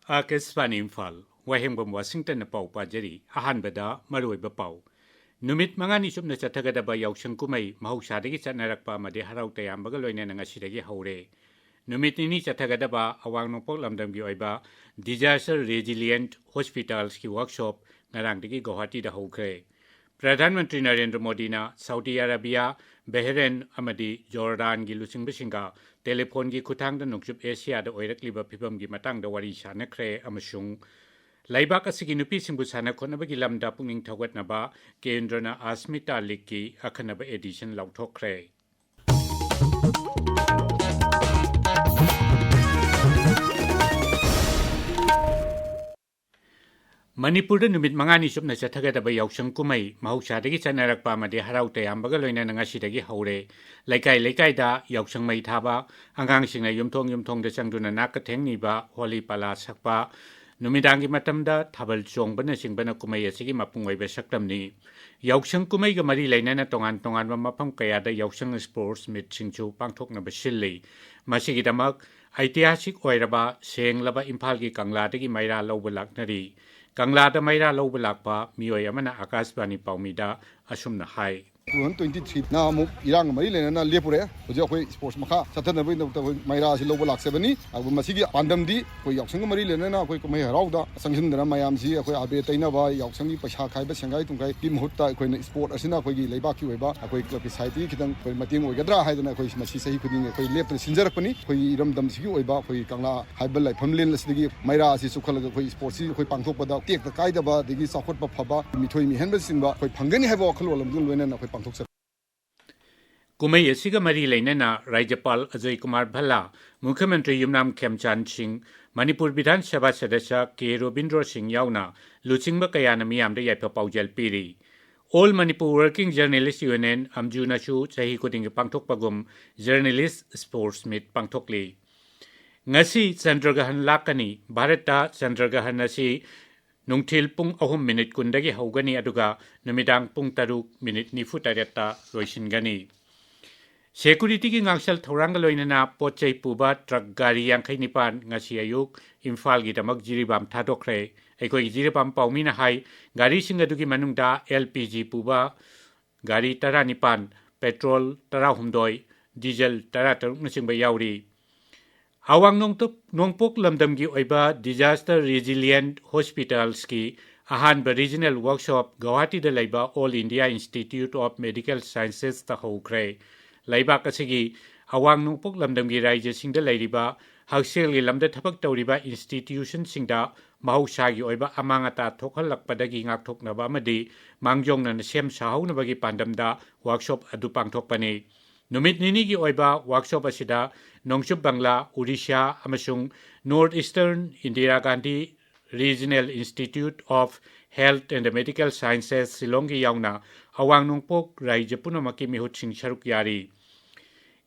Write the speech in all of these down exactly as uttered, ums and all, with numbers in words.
ꯑꯥꯀꯥꯁꯕꯥꯅꯤ ꯏꯝꯐꯥꯜ, ꯋꯥꯍꯦꯡꯕꯝ ꯋꯥꯁꯤꯡꯇꯟꯅ ꯄꯥꯎ ꯄꯥꯖꯔꯤ꯫ ꯑꯍꯥꯟꯕꯗ ꯃꯔꯨꯑꯣꯏꯕ ꯄꯥꯎ꯫ ꯅꯨꯃꯤꯠ ꯃꯉꯥꯅꯤ ꯆꯨꯞꯅ ꯆꯠꯊꯒꯗꯕ ꯌꯥꯎꯁꯪ ꯀꯨꯝꯍꯩ ꯃꯍꯧꯁꯥꯗꯒꯤ ꯆꯠꯅꯔꯛꯄ ꯑꯃꯗꯤ ꯍꯔꯥꯎ ꯇꯌꯥꯝꯕꯒ ꯂꯣꯏꯅꯅ ꯉꯁꯤꯗꯒꯤ ꯍꯧꯔꯦ꯫ ꯅꯨꯃꯤꯠ ꯅꯤꯅꯤ ꯆꯠꯊꯒꯗꯕ ꯑꯋꯥꯡ ꯅꯣꯡꯄꯣꯛ ꯂꯝꯗꯝꯒꯤ ꯑꯣꯏꯕ Disaster Resilient Hospitals-ꯀꯤ workshop ꯉꯔꯥꯡꯗꯒꯤ ꯒꯧꯍꯥꯇꯤꯗ ꯍꯧꯈ꯭ꯔꯦ꯫ ꯄ꯭ꯔꯙꯥꯟ ꯃꯟꯇ꯭ꯔꯤ ꯅꯔꯦꯟꯗ꯭ꯔ ꯃꯣꯗꯤꯅ ꯁꯥꯎꯗꯤ ꯑꯔꯥꯕꯤꯌꯥ, ꯕꯍꯔꯦꯟ ꯑꯃꯗꯤ ꯖꯣꯔꯗꯥꯟꯒꯤ ꯂꯨꯆꯤꯡꯕꯁꯤꯡꯒ ꯇꯦꯂꯤꯐꯣꯟꯒꯤ ꯈꯨꯠꯊꯥꯡꯗ ꯅꯣꯡꯆꯨꯞ ꯑꯦꯁꯤꯌꯥꯗ ꯑꯣꯏꯔꯛꯂꯤꯕ ꯐꯤꯕꯝꯒꯤ ꯃꯇꯥꯡꯗ ꯋꯥꯔꯤ ꯁꯥꯅꯈ꯭ꯔꯦ ꯑꯃꯁꯨꯡ ꯂꯩꯕꯥꯛ ꯑꯁꯤꯒꯤ ꯅꯨꯄꯤꯁꯤꯡꯕꯨ ꯁꯥꯟꯅ ꯈꯣꯠꯅꯕꯒꯤ ꯂꯝꯗ ꯄꯨꯛꯅꯤꯡ ꯊꯧꯒꯠꯅꯕ ꯀꯦꯟꯗ꯭ꯔꯅ ꯑꯁꯃꯤꯇꯥ ꯂꯤꯒꯀꯤ ꯑꯈꯟꯅꯕ edition ꯂꯥꯎꯊꯣꯛꯈ꯭ꯔꯦ꯫ ꯃꯅꯤꯄꯨꯔꯗ ꯅꯨꯃꯤꯠ ꯃꯉꯥꯅꯤ ꯆꯨꯞꯅ ꯆꯠꯊꯒꯗꯕ ꯌꯥꯎꯁꯪ ꯀꯨꯝꯍꯩ ꯃꯍꯧꯁꯥꯗꯒꯤ ꯆꯠꯅꯔꯛꯄ ꯑꯃꯗꯤ ꯍꯔꯥꯎ ꯇꯌꯥꯝꯕꯒ ꯂꯣꯏꯅꯅ ꯉꯁꯤꯗꯒꯤ ꯍꯧꯔꯦ꯫ ꯂꯩꯀꯥꯏ ꯂꯩꯀꯥꯏꯗ ꯌꯥꯎꯁꯪ ꯃꯩ ꯊꯥꯕ, ꯑꯉꯥꯡꯁꯤꯡꯅ ꯌꯨꯝꯊꯣꯡ ꯌꯨꯝꯊꯣꯡꯗ ꯆꯪꯗꯨꯅ ꯅꯥꯠ ꯀꯊꯦꯡ ꯅꯤꯕ, ꯍꯣꯂꯤ ꯄꯥꯂꯥ ꯁꯛꯄ, ꯅꯨꯃꯤꯗꯥꯡꯒꯤ ꯃꯇꯝꯗ ꯊꯥꯕꯜ ꯆꯣꯡꯕꯅꯆꯤꯡꯕꯅ ꯀꯨꯝꯍꯩ ꯑꯁꯤꯒꯤ ꯃꯄꯨꯡ ꯑꯣꯏꯕ ꯁꯛꯇꯝꯅꯤ꯫ ꯌꯥꯎꯁꯪ ꯀꯨꯝꯍꯩꯒ ꯃꯔꯤ ꯂꯩꯅꯅ ꯇꯣꯉꯥꯟ ꯇꯣꯉꯥꯟꯕ ꯃꯐꯝ ꯀꯌꯥꯗ ꯌꯥꯎꯁꯪ sports meet-ꯁꯤꯡꯁꯨ ꯄꯥꯡꯊꯣꯛꯅꯕ ꯁꯤꯜꯂꯤ꯫ ꯃꯁꯤꯒꯤꯗꯃꯛ ꯑꯩꯇꯤꯍꯥꯁꯤꯛ ꯑꯣꯏꯔꯕ ꯁꯦꯡꯂꯕ ꯏꯝꯐꯥꯜꯒꯤ ꯀꯪꯂꯥꯗꯒꯤ ꯃꯩꯔꯥ ꯂꯧꯕ ꯂꯥꯛꯅꯔꯤ꯫ ꯀꯪꯂꯥꯗ ꯃꯩꯔꯥ ꯂꯧꯕ ꯂꯥꯛꯄ ꯃꯤꯑꯣꯏ ꯑꯃꯅ ꯑꯀꯥꯁꯕꯥꯅꯤ ꯄꯥꯎꯃꯤꯗ ꯑꯁꯨꯝꯅ ꯍꯥꯏ꯫ Two thousand twenty-three-ꯅ ꯑꯃꯨꯛ ꯏꯔꯥꯡꯒ ꯃꯔꯤ ꯂꯩꯅꯅ ꯂꯦꯞꯄꯨꯔꯦ꯫ ꯍꯧꯖꯤꯛ ꯑꯩꯈꯣꯏ sports ꯃꯈꯥ ꯆꯠꯊꯅꯕꯒꯤꯗꯃꯛꯇ ꯑꯩꯈꯣꯏ ꯃꯩꯔꯥ ꯑꯁꯤ ꯂꯧꯕ ꯂꯥꯛꯆꯕꯅꯤ꯫ ꯑꯗꯨꯕꯨ ꯃꯁꯤꯒꯤ ꯄꯥꯟꯗꯝꯗꯤ ꯑꯩꯈꯣꯏ ꯌꯥꯎꯁꯪꯒ ꯃꯔꯤ ꯂꯩꯅꯅ ꯑꯩꯈꯣꯏ ꯀꯨꯝꯍꯩ ꯍꯔꯥꯎꯗ ꯆꯪꯁꯤꯟꯗꯅ ꯃꯌꯥꯝꯁꯤ ꯑꯩꯈꯣꯏ ꯑꯕꯦꯔ ꯇꯩꯅꯕ, ꯌꯥꯎꯁꯪꯒꯤ ꯄꯩꯁꯥ ꯈꯥꯏꯕ ꯁꯦꯡꯒꯥꯏ ꯇꯨꯝꯈꯥꯏꯒꯤ ꯃꯍꯨꯠꯇ ꯑꯩꯈꯣꯏꯅ sport ꯑꯁꯤꯅ ꯑꯩꯈꯣꯏꯒꯤ ꯂꯩꯕꯥꯛꯀꯤ ꯑꯣꯏꯕ ꯑꯩꯈꯣꯏ club society ꯈꯤꯇꯪ ꯑꯩꯈꯣꯏ ꯃꯇꯦꯡ ꯑꯣꯏꯒꯗ꯭ꯔꯥ ꯍꯥꯏꯗꯅ ꯑꯩꯈꯣꯏ ꯃꯁꯤ ꯆꯍꯤ ꯈꯨꯗꯤꯡꯒꯤ ꯑꯩꯈꯣꯏ ꯂꯦꯞꯇꯅ ꯁꯤꯟꯖꯔꯛꯄꯅꯤ꯫ ꯑꯩꯈꯣꯏꯒꯤ ꯏꯔꯝꯗꯝꯁꯤꯒꯤ ꯑꯣꯏꯕ ꯑꯩꯈꯣꯏ ꯀꯪꯂꯥ ꯍꯥꯏꯕ ꯂꯥꯏꯐꯝꯂꯦꯟ ꯑꯁꯤꯗꯒꯤ ꯃꯩꯔꯥ ꯑꯁꯤ ꯆꯨꯞꯈꯠꯂꯒ ꯑꯩꯈꯣꯏ sports-ꯁꯤ ꯑꯩꯈꯣꯏ ꯄꯥꯡꯊꯣꯛꯄꯗ ꯇꯦꯛꯇ ꯀꯥꯏꯗꯕ ꯑꯗꯒꯤ ꯆꯥꯎꯈꯠꯄ ꯐꯕ ꯃꯤꯊꯣꯏ ꯃꯤꯍꯦꯟꯕꯁꯤꯡꯕ ꯑꯩꯈꯣꯏ ꯐꯪꯒꯅꯤ ꯍꯥꯏꯕ ꯋꯥꯈꯜꯂꯣꯟ ꯑꯃꯒ ꯂꯣꯏꯅꯅ ꯑꯩꯈꯣꯏ ꯄꯥꯡꯊꯣꯛꯆꯔꯛꯄꯅꯤ꯫ ꯀꯨꯝꯍꯩ ꯑꯁꯤꯒ ꯃꯔꯤ ꯂꯩꯅꯅ ꯔꯥꯖ꯭ꯌꯄꯥꯜ ꯑꯖꯣꯏ ꯀꯨꯃꯥꯔ ꯚꯜꯂꯥ, ꯃꯨꯈ꯭ꯌ ꯃꯟꯇ꯭ꯔꯤ ꯌꯨꯝꯅꯥꯝ ꯈꯦꯝꯆꯥꯟ ꯁꯤꯡ, ꯃꯅꯤꯄꯨꯔ ꯕꯤꯙꯥꯟ ꯁꯚꯥ ꯁꯗꯁ꯭ꯌ ꯀꯦ ꯔꯣꯕꯤꯟꯗ꯭ꯔꯣ ꯁꯤꯡ ꯌꯥꯎꯅ ꯂꯨꯆꯤꯡꯕ ꯀꯌꯥꯅ ꯃꯤꯌꯥꯝꯗ ꯌꯥꯏꯐ ꯄꯥꯎꯖꯦꯜ ꯄꯤꯔꯤ꯫ All Manipur Working Journalist Union, ꯑꯝꯖꯨꯅꯁꯨ ꯆꯍꯤ ꯈꯨꯗꯤꯡꯒꯤ ꯄꯥꯡꯊꯣꯛꯄꯒꯨꯝ journalist sports meet ꯄꯥꯡꯊꯣꯛꯂꯤ꯫ ꯉꯁꯤ ꯆꯟꯗ꯭ꯔꯒ꯭ꯔꯍꯟ ꯂꯥꯛꯀꯅꯤ꯫ ꯚꯥꯔꯠꯇ ꯆꯟꯗ꯭ꯔꯒ꯭ꯔꯍꯟ ꯑꯁꯤ ꯅꯨꯡꯊꯤꯜ ꯄꯨꯡ ꯑꯍꯨꯝ ꯃꯤꯅꯤꯠ ꯀꯨꯟꯗꯒꯤ ꯍꯧꯒꯅꯤ, ꯑꯗꯨꯒ ꯅꯨꯃꯤꯗꯥꯡ ꯄꯨꯡ ꯇꯔꯨꯛ ꯃꯤꯅꯤꯠ ꯅꯤꯐꯨ ꯇꯔꯦꯠꯇ ꯂꯣꯏꯁꯤꯟꯒꯅꯤ꯫ ꯁꯦꯀꯨꯔꯤꯇꯤꯒꯤ ꯉꯥꯛꯁꯦꯜ ꯊꯧꯔꯥꯡꯒ ꯂꯣꯏꯅꯅ ꯄꯣꯠ ꯆꯩ ꯄꯨꯕ ꯇ꯭ꯔꯛ ꯒꯥꯔꯤ ꯌꯥꯡꯈꯩ ꯅꯤꯄꯥꯟ ꯉꯁꯤ ꯑꯌꯨꯛ ꯏꯝꯐꯥꯜꯒꯤꯗꯃꯛ ꯖꯤꯔꯤꯕꯥꯝ ꯊꯥꯗꯣꯛꯈ꯭ꯔꯦ꯫ ꯑꯩꯈꯣꯏꯒꯤ ꯖꯤꯔꯤꯕꯥꯝ ꯄꯥꯎꯃꯤꯅ ꯍꯥꯏ, ꯒꯥꯔꯤꯁꯤꯡ ꯑꯗꯨꯒꯤ ꯃꯅꯨꯡꯗ ꯑꯦꯜ ꯄꯤ ꯖꯤ ꯄꯨꯕ ꯒꯥꯔꯤ ꯇꯔꯥꯅꯤꯄꯥꯟ, ꯄꯦꯇ꯭ꯔꯣꯜ ꯇꯔꯥꯍꯨꯝꯗꯣꯏ, ꯗꯤꯖꯜ ꯇꯔꯥꯇꯔꯨꯛꯅꯆꯤꯡꯕ ꯌꯥꯎꯔꯤ꯫ ꯑꯋꯥꯡ ꯅꯣꯡꯇꯨꯞ-, ꯅꯣꯡꯄꯣꯛ ꯂꯝꯗꯝꯒꯤ ꯑꯣꯏꯕ Disaster Resilient Hospitals-ꯀꯤ ꯑꯍꯥꯟꯕ regional workshop ꯒꯧꯍꯥꯇꯤꯗ ꯂꯩꯕ All India Institute of Medical Sciences-ꯇ ꯍꯧꯈ꯭ꯔꯦ꯫ ꯂꯩꯕꯥꯛ ꯑꯁꯤꯒꯤ ꯑꯋꯥꯡ ꯅꯣꯡꯄꯣꯛ ꯂꯝꯗꯝꯒꯤ ꯔꯥꯖ꯭ꯌꯁꯤꯡꯗ ꯂꯩꯔꯤꯕ ꯍꯛꯁꯦꯜꯒꯤ ꯂꯝꯗ ꯊꯕꯛ ꯇꯧꯔꯤꯕ institution-ꯁꯤꯡꯗ ꯃꯍꯧꯁꯥꯒꯤ ꯑꯣꯏꯕ ꯑꯃꯥꯡ ꯑꯇꯥ ꯊꯣꯛꯍꯜꯂꯛꯄꯗꯒꯤ ꯉꯥꯛꯊꯣꯛꯅꯕ ꯑꯃꯗꯤ ꯃꯥꯡꯖꯧꯅꯅ ꯁꯦꯝ ꯁꯥꯍꯧꯅꯕꯒꯤ ꯄꯥꯟꯗꯝꯗ workshop ꯑꯗꯨ ꯄꯥꯡꯊꯣꯛꯄꯅꯤ꯫ ꯅꯨꯃꯤꯠ ꯅꯤꯅꯤꯒꯤ ꯑꯣꯏꯕ workshop ꯑꯁꯤꯗ ꯅꯣꯡꯆꯨꯞ ꯕꯪꯂꯥ, ꯑꯣꯔꯤꯁꯥ ꯑꯃꯁꯨꯡ North Eastern Indira Gandhi Regional Institute of Health and Medical Sciences, ꯁꯤꯂꯣꯡꯒꯤ ꯌꯥꯎꯅ ꯑꯋꯥꯡ ꯅꯣꯡꯄꯣꯛ ꯔꯥꯖ꯭ꯌ ꯄꯨꯝꯅꯃꯛꯀꯤ ꯃꯤꯍꯨꯠꯁꯤꯡ ꯁꯔꯨꯛ ꯌꯥꯔꯤ꯫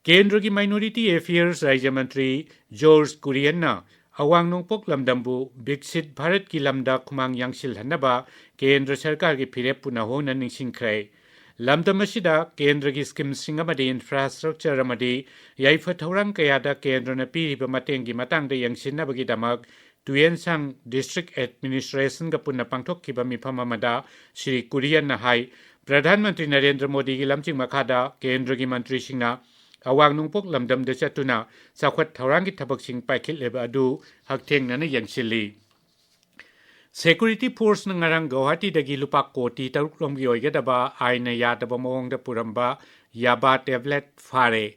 ꯀꯦꯟꯗ꯭ꯔꯒꯤ Minority Affairs ꯔꯥꯖ꯭ꯌ ꯃꯟꯇ꯭ꯔꯤ ꯖꯣꯔꯖ ꯀꯨꯔꯤꯌꯟꯅ ꯑꯋꯥꯡ ꯅꯣꯡꯄꯣꯛ ꯂꯝꯗꯝꯕꯨ ꯕꯤꯛꯁꯤꯠ ꯚꯥꯔꯠꯀꯤ ꯂꯝꯗ ꯈꯨꯃꯥꯡ ꯌꯥꯡꯁꯤꯜꯍꯟꯅꯕ ꯀꯦꯟꯗ꯭ꯔ ꯁꯔꯀꯥꯔꯒꯤ ꯐꯤꯔꯦꯞ ꯄꯨꯅꯍꯧꯅ ꯅꯤꯡꯁꯤꯡꯈ꯭ꯔꯦ꯫ ꯂꯝꯗꯝ ꯑꯁꯤꯗ ꯀꯦꯟꯗ꯭ꯔꯒꯤ scheme-ꯁꯤꯡ ꯑꯃꯗꯤ infrastructure ꯑꯃꯗꯤ ꯌꯥꯏꯐ ꯊꯧꯔꯥꯡ ꯀꯌꯥꯗ ꯀꯦꯟꯗ꯭ꯔꯅ ꯄꯤꯔꯤꯕ ꯃꯇꯦꯡꯒꯤ ꯃꯇꯥꯡꯗ ꯌꯦꯡꯁꯤꯟꯅꯕꯒꯤꯗꯃꯛ ꯇꯨꯌꯦꯟꯁꯥꯡ District Administration-ꯒ ꯄꯨꯟꯅ ꯄꯥꯡꯊꯣꯛꯈꯤꯕ ꯃꯤꯐꯝ ꯑꯃꯗ ꯁ꯭ꯔꯤ ꯀꯨꯔꯤꯌꯟꯅ ꯍꯥꯏ, ꯄ꯭ꯔꯙꯥꯟ ꯃꯟꯇ꯭ꯔꯤ ꯅꯔꯦꯟꯗ꯭ꯔ ꯃꯣꯗꯤꯒꯤ ꯂꯝꯖꯤꯡ ꯃꯈꯥꯗ ꯀꯦꯟꯗ꯭ꯔꯒꯤ ꯃꯟꯇ꯭ꯔꯤꯁꯤꯡꯅ ꯑꯋꯥꯡ ꯅꯣꯡꯄꯣꯛ ꯂꯝꯗꯝꯗ ꯆꯠꯇꯨꯅ ꯆꯥꯎꯈꯠ ꯊꯧꯔꯥꯡꯒꯤ ꯊꯕꯛꯁꯤꯡ ꯄꯥꯏꯈꯠꯂꯤꯕ ꯑꯗꯨ ꯍꯛꯊꯦꯡꯅꯅ ꯌꯦꯡꯁꯤꯜꯂꯤ꯫ Security force-ꯅ ꯉꯔꯥꯡ ꯒꯧꯍꯥꯇꯤꯗꯒꯤ ꯂꯨꯄꯥ ꯀꯣꯇꯤ ꯇꯔꯨꯛ ꯂꯣꯝꯒꯤ ꯑꯣꯏꯒꯗꯕ ꯑꯥꯏꯟꯅ ꯌꯥꯗꯕ ꯃꯑꯣꯡꯗ ꯄꯨꯔꯝꯕ ꯌꯥꯕꯥ tablet ꯐꯥꯔꯦ꯫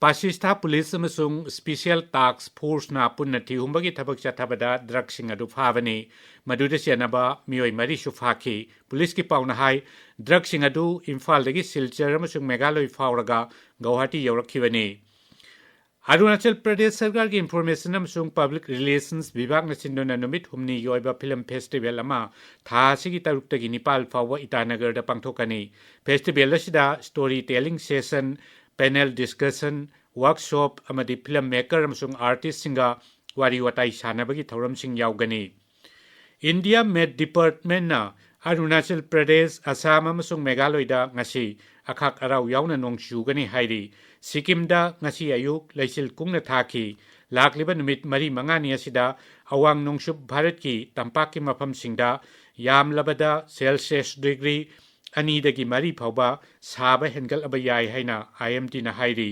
ꯄꯥꯁꯤꯁꯊꯥ police ꯑꯃꯁꯨꯡ Special Task Force-ꯅ ꯄꯨꯟꯅ ꯊꯤꯍꯨꯝꯕꯒꯤ ꯊꯕꯛ ꯆꯠꯊꯕꯗ drug-ꯁꯤꯡ ꯑꯗꯨ ꯐꯥꯕꯅꯤ꯫ ꯃꯗꯨꯗ ꯆꯦꯟꯅꯕ ꯃꯤꯑꯣꯏ ꯃꯔꯤꯁꯨ ꯐꯥꯈꯤ꯫ Police-ꯀꯤ ꯄꯥꯎꯅ ꯍꯥꯏ, drug-ꯁꯤꯡ ꯑꯗꯨ ꯏꯝꯐꯥꯜꯗꯒꯤ ꯁꯤꯜꯆꯔ ꯑꯃꯁꯨꯡ ꯃꯦꯘꯥꯂꯣꯏ ꯐꯥꯎꯔꯒ ꯒꯧꯍꯥꯇꯤ ꯌꯧꯔꯛꯈꯤꯕꯅꯤ꯫ ꯑꯔꯨꯅꯥꯆꯜ ꯄ꯭ꯔꯗꯦꯁ ꯁꯔꯀꯥꯔꯒꯤ Information ꯑꯃꯁꯨꯡ Public Relations ꯕꯤꯚꯥꯒꯅ ꯁꯤꯟꯗꯨꯅ ꯅꯨꯃꯤꯠ ꯍꯨꯝꯅꯤꯒꯤ ꯑꯣꯏꯕ film festival ꯑꯃ ꯊꯥ ꯑꯁꯤꯒꯤ ꯇꯔꯨꯛꯇꯒꯤ ꯅꯤꯄꯥꯜ ꯐꯥꯎꯕ ꯏꯇꯥꯅꯒꯔꯗ ꯄꯥꯡꯊꯣꯛꯀꯅꯤ꯫ Festival ꯑꯁꯤꯗ story telling session, panel discussion, workshop ꯑꯃꯗꯤ film maker ꯑꯃꯁꯨꯡ artist-ꯁꯤꯡꯒ ꯋꯥꯔꯤ ꯋꯥꯇꯥꯏ ꯁꯥꯟꯅꯕꯒꯤ ꯊꯧꯔꯝꯁꯤꯡ ꯌꯥꯎꯒꯅꯤ꯫ India Met Department-ꯅ ꯑꯔꯨꯅꯥꯆꯜ ꯄ꯭ꯔꯗꯦꯁ, ꯑꯁꯥꯝ ꯑꯃꯁꯨꯡ ꯃꯦꯘꯥꯂꯣꯏꯗ ꯉꯁꯤ ꯑꯈꯥꯛ ꯑꯔꯥꯎ ꯌꯥꯎꯅ ꯅꯣꯡ ꯆꯨꯒꯅꯤ ꯍꯥꯏꯔꯤ꯫ ꯁꯤꯛꯀꯤꯝꯗ ꯉꯁꯤ ꯑꯌꯨꯛ ꯂꯩꯆꯤꯜ ꯀꯨꯡꯅ ꯊꯥꯈꯤ꯫ ꯂꯥꯛꯂꯤꯕ ꯅꯨꯃꯤꯠ ꯃꯔꯤ ꯃꯉꯥꯅꯤ ꯑꯁꯤꯗ ꯑꯋꯥꯡ ꯅꯣꯡꯆꯨꯞ ꯚꯥꯔꯠꯀꯤ ꯇꯝꯄꯥꯛꯀꯤ ꯃꯐꯝꯁꯤꯡꯗ ꯌꯥꯝꯂꯕꯗ ꯁꯦꯜꯁꯤꯌꯁ ꯗꯤꯒ꯭ꯔꯤ ꯑꯅꯤꯗꯒꯤ ꯃꯔꯤ ꯐꯥꯎꯕ ꯁꯥꯕ ꯍꯦꯟꯒꯠꯂꯕ ꯌꯥꯏ ꯍꯥꯏꯅ ꯑꯥꯏ ꯑꯦꯝ ꯗꯤꯅ ꯍꯥꯏꯔꯤ꯫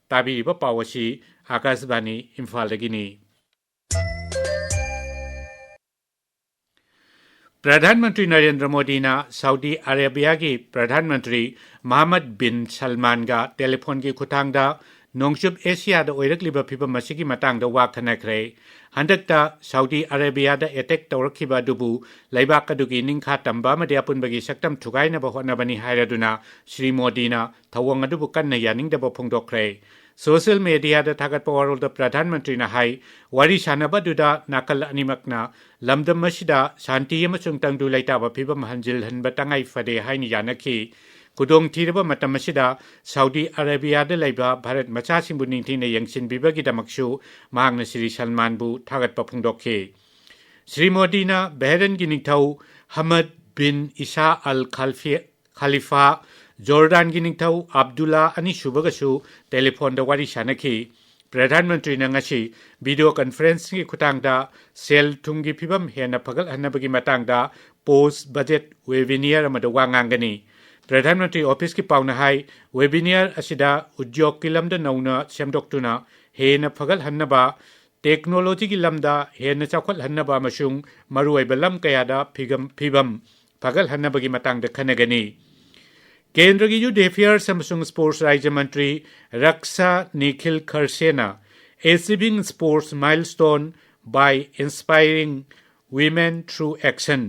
ꯇꯥꯕꯤꯔꯤꯕ ꯄꯥꯎ ꯑꯁꯤ ꯑꯥꯀꯥꯁꯕꯥꯅꯤ ꯏꯝꯐꯥꯜꯗꯒꯤꯅꯤ꯫ ꯄ꯭ꯔꯙꯥꯟ ꯃꯟꯇ꯭ꯔꯤ ꯅꯔꯦꯟꯗ꯭ꯔ ꯃꯣꯗꯤꯅ ꯁꯥꯎꯗꯤ ꯑꯔꯦꯕꯤꯌꯥꯒꯤ ꯄ꯭ꯔꯙꯥꯟ ꯃꯟꯇ꯭ꯔꯤ ꯃꯍꯃꯗ ꯕꯤꯟ ꯁꯜꯃꯥꯟꯒ ꯇꯦꯂꯤꯐꯣꯟꯒꯤ ꯈꯨꯠꯊꯥꯡꯗ ꯅꯣꯡꯆꯨꯞ ꯑꯦꯁꯤꯌꯥꯗ ꯑꯣꯏꯔꯛꯂꯤꯕ ꯐꯤꯕꯝ ꯑꯁꯤꯒꯤ ꯃꯇꯥꯡꯗ ꯋꯥ ꯈꯟꯅꯈ꯭ꯔꯦ꯫ ꯍꯟꯗꯛꯇ ꯁꯥꯎꯗꯤ ꯑꯔꯦꯕꯤꯌꯥꯗ ꯑꯦꯇꯦꯛ ꯇꯧꯔꯛꯈꯤꯕ ꯑꯗꯨꯕꯨ ꯂꯩꯕꯥꯛ ꯑꯗꯨꯒꯤ ꯅꯤꯡꯈꯥ ꯇꯝꯕ ꯑꯃꯗꯤ ꯑꯄꯨꯟꯕꯒꯤ ꯁꯛꯇꯝ ꯊꯨꯒꯥꯏꯅꯕ ꯍꯣꯠꯅꯕꯅꯤ ꯍꯥꯏꯔꯗꯨꯅ ꯁ꯭ꯔꯤ ꯃꯣꯗꯤꯅ ꯊꯧꯑꯣꯡ ꯑꯗꯨꯕꯨ ꯀꯟꯅ ꯌꯥꯅꯤꯡꯗꯕ ꯐꯣꯡꯗꯣꯛꯈ꯭ꯔꯦ꯫ ꯁꯣꯁꯤꯌꯦꯜ ꯃꯦꯗꯤꯌꯥꯗ ꯊꯥꯒꯠꯄ ꯋꯥꯔꯣꯜꯗ ꯄ꯭ꯔꯙꯥꯟ ꯃꯟꯇ꯭ꯔꯤꯅ ꯍꯥꯏ, ꯋꯥꯔꯤ ꯁꯥꯟꯅꯕ ꯑꯗꯨꯗ ꯅꯥꯀꯜ ꯑꯅꯤꯃꯛꯅ ꯂꯝꯗꯝ ꯑꯁꯤꯗ ꯁꯥꯟꯇꯤ ꯑꯃꯁꯨꯡ ꯇꯪꯗꯨ ꯂꯩꯇꯥꯕ ꯐꯤꯕꯝ ꯍꯟꯖꯤꯜꯍꯟꯕ ꯇꯉꯥꯏ ꯐꯗꯦ ꯍꯥꯏꯅ ꯌꯥꯅꯈꯤ꯫ ꯈꯨꯗꯣꯡꯊꯤꯔꯕ ꯃꯇꯝ ꯑꯁꯤꯗ ꯁꯥꯎꯗꯤ ꯑꯔꯦꯕꯤꯌꯥꯗ ꯂꯩꯕ ꯚꯥꯔꯠ ꯃꯆꯥꯁꯤꯡꯕꯨ ꯅꯤꯡꯊꯤꯅ ꯌꯦꯡꯁꯤꯟꯕꯤꯕꯒꯤꯗꯃꯛꯁꯨ ꯃꯍꯥꯛꯅ ꯁ꯭ꯔꯤ ꯁꯜꯃꯥꯟꯕꯨ ꯊꯥꯒꯠꯄ ꯐꯣꯡꯗꯣꯛꯈꯤ꯫ ꯁ꯭ꯔꯤ ꯃꯣꯗꯤꯅ ꯕꯍꯔꯦꯟꯒꯤ ꯅꯤꯡꯊꯧ ꯍꯃꯗ ꯕꯤꯟ ꯏꯁꯥ ꯑꯜ ꯈꯥꯜꯐꯤ-, ꯈꯥꯂꯤꯐꯥ, ꯖꯣꯔꯗꯥꯟꯒꯤ ꯅꯤꯡꯊꯧ ꯑꯕꯗꯨꯜꯂꯥ ꯑꯅꯤꯁꯨꯕꯒꯁꯨ ꯇꯦꯂꯤꯐꯣꯟꯗ ꯋꯥꯔꯤ ꯁꯥꯟꯅꯈꯤ꯫ ꯄ꯭ꯔꯙꯥꯟ ꯃꯟꯇ꯭ꯔꯤꯅ ꯉꯁꯤ ꯚꯤꯗꯤꯑꯣ ꯀꯟꯐꯔꯦꯟꯁꯤꯡꯒꯤ ꯈꯨꯠꯊꯥꯡꯗ ꯁꯦꯜ ꯊꯨꯝꯒꯤ ꯐꯤꯕꯝ ꯍꯦꯟꯅ ꯐꯒꯠꯍꯟꯅꯕꯒꯤ ꯃꯇꯥꯡꯗ ꯄꯣꯁ ꯕꯖꯦꯠ ꯋꯦꯕꯤꯅꯤꯌꯔ ꯑꯃꯗ ꯋꯥ ꯉꯥꯡꯒꯅꯤ꯫ ꯄ꯭ꯔꯙꯥꯟ ꯃꯟꯇ꯭ꯔꯤ ꯑꯣꯐꯤꯁꯀꯤ ꯄꯥꯎꯅ ꯍꯥꯏ, ꯋꯦꯕꯤꯅꯤꯌꯔ ꯑꯁꯤꯗ ꯎꯗ꯭ꯌꯣꯒꯀꯤ ꯂꯝꯗ ꯅꯧꯅ ꯁꯦꯝꯗꯣꯛꯇꯨꯅ ꯍꯦꯟꯅ ꯐꯒꯠꯍꯟꯅꯕ, ꯇꯦꯛꯅꯣꯂꯣꯖꯤꯒꯤ ꯂꯝꯗ ꯍꯦꯟꯅ ꯆꯥꯎꯈꯠꯍꯟꯅꯕ ꯑꯃꯁꯨꯡ ꯃꯔꯨꯑꯣꯏꯕ ꯂꯝ ꯀꯌꯥꯗ ꯐꯤꯒꯝ-, ꯐꯤꯕꯝ ꯐꯒꯠꯍꯟꯅꯕꯒꯤ ꯃꯇꯥꯡꯗ ꯈꯟꯅꯒꯅꯤ꯫ ꯀꯦꯟꯗ꯭ꯔꯒꯤ ꯌꯨꯊ ꯑꯦꯐꯤꯌꯔꯁ ꯑꯃꯁꯨꯡ ꯁ꯭ꯄꯣꯔꯠꯁ ꯔꯥꯖ꯭ꯌ ꯃꯟꯇ꯭ꯔꯤ Raksha Nikhil ꯈꯔꯁꯦꯅ Achieving Sports Milestone by Inspiring Women Through Action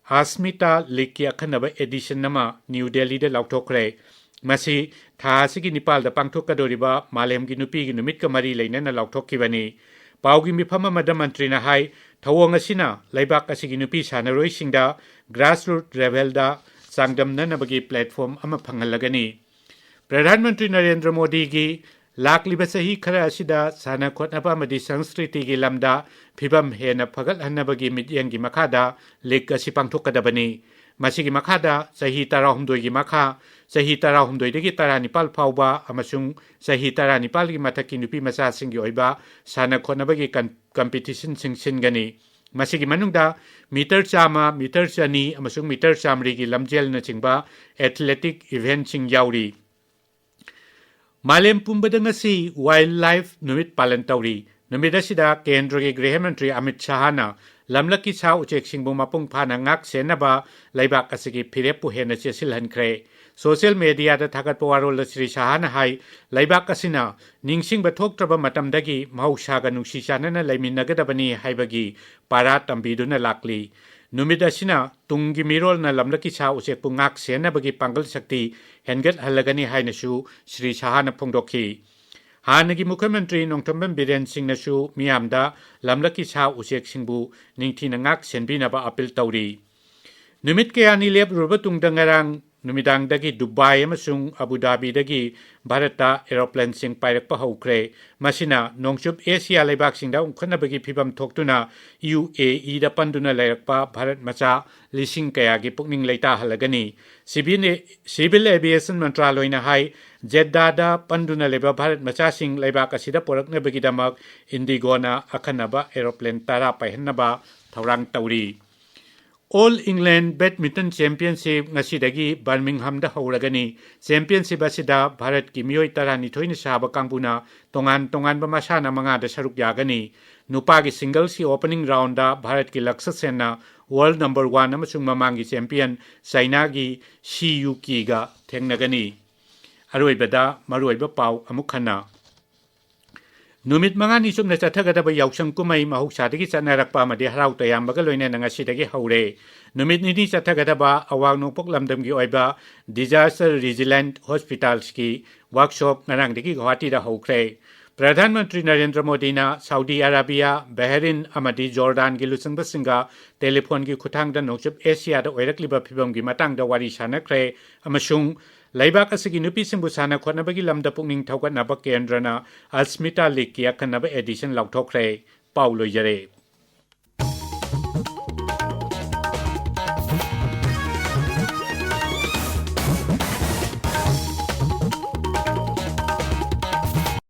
ꯑꯁꯃꯤꯇꯥ ꯂꯤꯒꯀꯤ ꯑꯈꯟꯅꯕ ꯑꯦꯗꯤꯁꯟ ꯑꯃ ꯅ꯭ꯌꯨ ꯗꯦꯜꯂꯤꯗ ꯂꯥꯎꯊꯣꯛꯈ꯭ꯔꯦ꯫ ꯃꯁꯤ ꯊꯥ ꯑꯁꯤꯒꯤ ꯅꯤꯄꯥꯜꯗ ꯄꯥꯡꯊꯣꯛꯀꯗꯧꯔꯤꯕ ꯃꯥꯂꯦꯝꯒꯤ ꯅꯨꯄꯤꯒꯤ ꯅꯨꯃꯤꯠꯀ ꯃꯔꯤ ꯂꯩꯅꯅ ꯂꯥꯎꯊꯣꯛꯈꯤꯕꯅꯤ꯫ ꯄꯥꯎꯒꯤ ꯃꯤꯐꯝ ꯑꯃꯗ ꯃꯟꯇ꯭ꯔꯤꯅ ꯍꯥꯏ, ꯊꯧꯑꯣꯡ ꯑꯁꯤꯅ ꯂꯩꯕꯥꯛ ꯑꯁꯤꯒꯤ ꯅꯨꯄꯤ ꯁꯥꯟꯅꯔꯣꯏꯁꯤꯡꯗ grassroot levelꯗ ꯆꯥꯡꯗꯝꯅꯅꯕꯒꯤ platform ꯑꯃ ꯐꯪꯍꯜꯂꯒꯅꯤ꯫ ꯄ꯭ꯔꯙꯥꯟ ꯃꯟꯇ꯭ꯔꯤ ꯅꯔꯦꯟꯗ꯭ꯔ ꯃꯣꯗꯤꯒꯤ ꯂꯥꯛꯂꯤꯕ ꯆꯍꯤ ꯈꯔ ꯑꯁꯤꯗ ꯁꯥꯟꯅ ꯈꯣꯠꯅꯕ ꯑꯃꯗꯤ ꯁꯪꯁꯀ꯭ꯔꯤꯇꯤꯒꯤ ꯂꯝꯗ ꯐꯤꯕꯝ ꯍꯦꯟꯅ ꯐꯒꯠꯍꯟꯅꯕꯒꯤ ꯃꯤꯠꯌꯦꯡꯒꯤ ꯃꯈꯥꯗ ꯂꯤꯒ ꯑꯁꯤ ꯄꯥꯡꯊꯣꯛꯀꯗꯕꯅꯤ꯫ ꯃꯁꯤꯒꯤ ꯃꯈꯥꯗ ꯆꯍꯤ ꯇꯔꯥꯍꯨꯝꯗꯣꯏꯒꯤ ꯃꯈꯥ, ꯆꯍꯤ ꯇꯔꯥꯍꯨꯝꯗꯣꯏꯗꯒꯤ ꯇꯔꯥꯅꯤꯄꯥꯜ ꯐꯥꯎꯕ ꯑꯃꯁꯨꯡ ꯆꯍꯤ ꯇꯔꯥꯅꯤꯄꯥꯜꯒꯤ ꯃꯊꯛꯀꯤ ꯅꯨꯄꯤ ꯃꯆꯥꯁꯤꯡꯒꯤ ꯑꯣꯏꯕ ꯁꯥꯟꯅ ꯈꯣꯠꯅꯕꯒꯤ ꯀꯟ-, ꯀꯝꯄꯤꯇꯤꯁꯟꯁꯤꯡ ꯁꯤꯟꯒꯅꯤ꯫ ꯃꯁꯤꯒꯤ ꯃꯅꯨꯡꯗ ꯃꯤꯇꯔ ꯆꯥꯝꯃ, ꯃꯤꯇꯔ ꯆꯅꯤ ꯑꯃꯁꯨꯡ ꯃꯤꯇꯔ ꯆꯥꯃꯔꯤꯒꯤ ꯂꯝꯖꯦꯜꯅꯆꯤꯡꯕ ꯑꯦꯊꯂꯦꯇꯤꯛ ꯏꯚꯦꯟꯠꯁꯤꯡ ꯌꯥꯎꯔꯤ꯫ ꯃꯥꯂꯦꯝ ꯄꯨꯝꯕꯗ ꯉꯁꯤ ꯋꯥꯏꯜꯗ ꯂꯥꯏꯐ ꯅꯨꯃꯤꯠ ꯄꯥꯂꯟ ꯇꯧꯔꯤ꯫ ꯅꯨꯃꯤꯠ ꯑꯁꯤꯗ ꯀꯦꯟꯗ꯭ꯔꯒꯤ ꯒ꯭ꯔꯤꯍ ꯃꯟꯇ꯭ꯔꯤ ꯑꯃꯤꯠ ꯁꯥꯍꯅ ꯂꯝꯂꯛꯀꯤ ꯁꯥ ꯎꯆꯦꯛꯁꯤꯡꯕꯨ ꯃꯄꯨꯡ ꯐꯥꯅ ꯉꯥꯛ ꯁꯦꯟꯅꯕ ꯂꯩꯕꯥꯛ ꯑꯁꯤꯒꯤ ꯐꯤꯔꯦꯞꯄꯨ ꯍꯦꯟꯅ ꯆꯦꯠꯁꯤꯜꯍꯟꯈ꯭ꯔꯦ꯫ ꯁꯣꯁꯤꯌꯦꯜ ꯃꯦꯗꯤꯌꯥꯗ ꯊꯥꯒꯠꯄ ꯋꯥꯔꯣꯜꯗ ꯁ꯭ꯔꯤ ꯁꯥꯍꯅ ꯍꯥꯏ, ꯂꯩꯕꯥꯛ ꯑꯁꯤꯅ ꯅꯤꯡꯁꯤꯡꯕ ꯊꯣꯛꯇ꯭ꯔꯕ ꯃꯇꯝꯗꯒꯤ ꯃꯍꯧꯁꯥꯒ ꯅꯨꯡꯁꯤ ꯆꯥꯟꯅꯅ ꯂꯩꯃꯤꯟꯅꯒꯗꯕꯅꯤ ꯍꯥꯏꯕꯒꯤ ꯄꯥꯔꯥ ꯇꯝꯕꯤꯗꯨꯅ ꯂꯥꯛꯂꯤ꯫ ꯅꯨꯃꯤꯠ ꯑꯁꯤꯅ ꯇꯨꯡꯒꯤ ꯃꯤꯔꯣꯜꯅ ꯂꯝꯂꯛꯀꯤ ꯁꯥ ꯎꯆꯦꯛꯄꯨ ꯉꯥꯛ ꯁꯦꯟꯅꯕꯒꯤ ꯄꯥꯡꯒꯜ ꯁꯛꯇꯤ ꯍꯦꯟꯒꯠꯍꯜꯂꯒꯅꯤ ꯍꯥꯏꯅꯁꯨ ꯁ꯭ꯔꯤ ꯁꯥꯍꯅ ꯐꯣꯡꯗꯣꯛꯈꯤ꯫ ꯍꯥꯟꯅꯒꯤ ꯃꯨꯈ꯭ꯌ ꯃꯟꯇ꯭ꯔꯤ ꯅꯣꯡꯊꯣꯝꯕꯝ ꯕꯤꯔꯦꯟ ꯁꯤꯡꯅꯁꯨ ꯃꯤꯌꯥꯝꯗ ꯂꯝꯂꯛꯀꯤ ꯁꯥ ꯎꯆꯦꯛꯁꯤꯡꯕꯨ ꯅꯤꯡꯊꯤꯅ ꯉꯥꯛ ꯁꯦꯟꯕꯤꯅꯕ ꯑꯥꯄꯤꯜ ꯇꯧꯔꯤ꯫ ꯅꯨꯃꯤꯠ ꯀꯌꯥꯅꯤ ꯂꯦꯞꯂꯨꯔꯕ ꯇꯨꯡꯗ ꯉꯔꯥꯡ ꯅꯨꯃꯤꯗꯥꯡꯗꯒꯤ ꯗꯨꯕꯥꯏ ꯑꯃꯁꯨꯡ ꯑꯕꯨ ꯙꯥꯕꯤꯗꯒꯤ ꯚꯥꯔꯠꯇ ꯑꯦꯔꯣꯄ꯭ꯂꯦꯟꯁꯤꯡ ꯄꯥꯏꯔꯛꯄ ꯍꯧꯈ꯭ꯔꯦ꯫ ꯃꯁꯤꯅ ꯅꯣꯡꯆꯨꯞ ꯑꯦꯁꯤꯌꯥ ꯂꯩꯕꯥꯛꯁꯤꯡꯗ ꯎꯪꯈꯠꯅꯕꯒꯤ ꯐꯤꯚꯝ ꯊꯣꯛꯇꯨꯅ ꯌꯨ ꯑꯦ ꯏꯗ ꯄꯟꯗꯨꯅ ꯂꯩꯔꯛꯄ ꯚꯥꯔꯠ ꯃꯆꯥ ꯂꯤꯁꯤꯡ ꯀꯌꯥꯒꯤ ꯄꯨꯛꯅꯤꯡ ꯂꯩꯇꯥꯍꯜꯂꯒꯅꯤ꯫ ꯁꯤꯚꯤꯜ ꯑꯦ-, ꯁꯤꯚꯤꯜ ꯑꯦꯚꯤꯌꯦꯁꯟ ꯃꯟꯇ꯭ꯔꯥꯂꯣꯏꯅ ꯍꯥꯏ, ꯖꯦꯗꯥꯗ ꯄꯟꯗꯨꯅ ꯂꯩꯕ ꯚꯥꯔꯠ ꯃꯆꯥꯁꯤꯡ ꯂꯩꯕꯥꯛ ꯑꯁꯤꯗ ꯄꯨꯔꯛꯅꯕꯒꯤꯗꯃꯛ ꯏꯟꯗꯤꯒꯣꯅ ꯑꯈꯟꯅꯕ ꯑꯦꯔꯣꯄ꯭ꯂꯦꯟ ꯇꯔꯥ ꯄꯥꯏꯍꯟꯅꯕ ꯊꯧꯔꯥꯡ ꯇꯧꯔꯤ꯫ ꯑꯣꯜ ꯏꯪꯂꯦꯟ ꯕꯦꯗꯃꯤꯟꯇꯟ ꯆꯦꯝꯄꯤꯌꯟꯁꯤꯞ ꯉꯁꯤꯗꯒꯤ ꯕꯔꯃꯤꯡꯍꯝꯗ ꯍꯧꯔꯒꯅꯤ꯫ ꯆꯦꯝꯄꯤꯌꯟꯁꯤꯞ ꯑꯁꯤꯗ ꯚꯥꯔꯠꯀꯤ ꯃꯤꯑꯣꯏ ꯇꯔꯥꯅꯤꯊꯣꯏꯅ ꯁꯥꯕ ꯀꯥꯡꯕꯨꯅ ꯇꯣꯉꯥꯟ ꯇꯣꯉꯥꯟꯕ ꯃꯁꯥꯟꯅ ꯃꯉꯥꯗ ꯁꯔꯨꯛ ꯌꯥꯒꯅꯤ꯫ ꯅꯨꯄꯥꯒꯤ ꯁꯤꯡꯒꯜꯁꯀꯤ ꯑꯣꯄꯅꯤꯡ ꯔꯥꯎꯟꯗ ꯚꯥꯔꯠꯀꯤ ꯂꯛꯁ ꯁꯦꯟꯅ ꯋꯥꯔꯜꯗ ꯅꯝꯕꯔ ꯋꯥꯟ ꯑꯃꯁꯨꯡ ꯃꯃꯥꯡꯒꯤ ꯆꯦꯝꯄꯤꯌꯟ ꯆꯥꯏꯅꯥꯒꯤ ꯁꯤ ꯌꯨꯀꯤꯒ ꯊꯦꯡꯅꯒꯅꯤ꯫ ꯑꯔꯣꯏꯕꯗ ꯃꯔꯨꯑꯣꯏꯕ ꯄꯥꯎ ꯑꯃꯨꯛ ꯍꯟꯅ꯫ ꯅꯨꯃꯤꯠ ꯃꯉꯥꯅꯤ ꯆꯨꯞꯅ ꯆꯠꯊꯒꯗꯕ ꯌꯥꯎꯁꯪ ꯀꯨꯝꯍꯩ ꯃꯍꯧꯁꯥꯗꯒꯤ ꯆꯠꯅꯔꯛꯄ ꯑꯃꯗꯤ ꯍꯔꯥꯎ ꯇꯌꯥꯝꯕꯒ ꯂꯣꯏꯅꯅ ꯉꯁꯤꯗꯒꯤ ꯍꯧꯔꯦ꯫ ꯅꯨꯃꯤꯠ ꯅꯤꯅꯤ ꯆꯠꯊꯒꯗꯕ ꯑꯋꯥꯡ ꯅꯣꯡꯄꯣꯛ ꯂꯝꯗꯝꯒꯤ ꯑꯣꯏꯕ Disaster Resilient Hospitals-ꯀꯤ ꯋꯥꯔꯛꯁꯣꯞ ꯉꯔꯥꯡꯗꯒꯤ ꯒꯨꯋꯥꯍꯥꯇꯤꯗ ꯍꯧꯈ꯭ꯔꯦ꯫ ꯄ꯭ꯔꯙꯥꯟ ꯃꯟꯇ꯭ꯔꯤ ꯅꯔꯦꯟꯗ꯭ꯔ ꯃꯣꯗꯤꯅ ꯁꯥꯎꯗꯤ ꯑꯔꯥꯕꯤꯌꯥ, ꯕꯍꯔꯤꯟ ꯑꯃꯗꯤ ꯖꯣꯔꯗꯥꯟꯒꯤ ꯂꯨꯆꯤꯡꯕꯁꯤꯡꯒ ꯇꯦꯂꯤꯐꯣꯟꯒꯤ ꯈꯨꯠꯊꯥꯡꯗ ꯅꯣꯡꯆꯨꯞ ꯑꯦꯁꯤꯌꯥꯗ ꯑꯣꯏꯔꯛꯂꯤꯕ ꯐꯤꯕꯝꯒꯤ ꯃꯇꯥꯡꯗ ꯋꯥꯔꯤ ꯁꯥꯟꯅꯈ꯭ꯔꯦ ꯑꯃꯁꯨꯡ ꯂꯩꯕꯥꯛ ꯑꯁꯤꯒꯤ ꯅꯨꯄꯤꯁꯤꯡꯕꯨ ꯁꯥꯟꯅ ꯈꯣꯠꯅꯕꯒꯤ ꯂꯝꯗ ꯄꯨꯛꯅꯤꯡ ꯊꯧꯒꯠꯅꯕ ꯀꯦꯟꯗ꯭ꯔꯅ ꯑꯁꯃꯤꯇꯥ ꯂꯤꯒꯀꯤ ꯑꯈꯟꯅꯕ ꯑꯦꯗꯤꯁꯟ ꯂꯥꯎꯊꯣꯛꯈ꯭ꯔꯦ꯫ ꯄꯥꯎ ꯂꯣꯏꯖꯔꯦ꯫